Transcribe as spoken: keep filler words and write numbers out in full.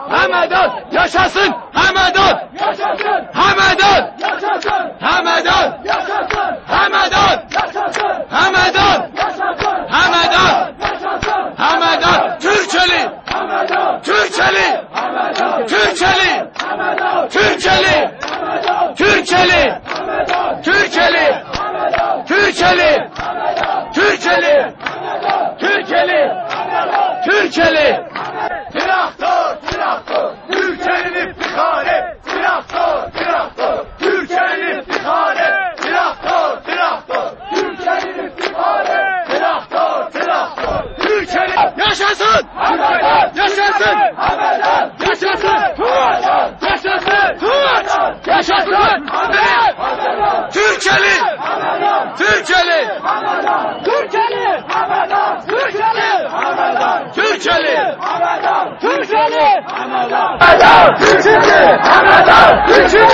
همدان! یاشاسین! همدان! یاشاسین! همدان! یاشاسین! همدان! یاشاسین! همدان! یاشاسین! همدان! یاشاسین! همدان! یاشاسین! همدان! تورکچه‌لی! همدان! تورکچه‌لی! همدان! تورکچه‌لی! همدان! تورکچه‌لی! همدان! تورکچه‌لی! همدان! تورکچه‌لی! همدان! تورکچه‌لی! تورکچه‌لی! تورکچه‌لی! تورکچه‌لی! تراکتور، تراکتور، تورکیه‌نین افتخاری. تراکتور، تراکتور، تورکیه‌نین افتخاری. تراکتور، تراکتور، تورکیه‌نین افتخاری. تراکتور، تراکتور، تورکیه‌نین... یاشاسین! یاشاسین! یاشاسین! تورک! یاشاسین! تورک! یاشاسین! تورکچه‌لی! تورکچه‌لی! تورکچه‌لی! تورکچه‌لی! تورکچه‌لی! تورکچه‌لی! تورکچه‌لی!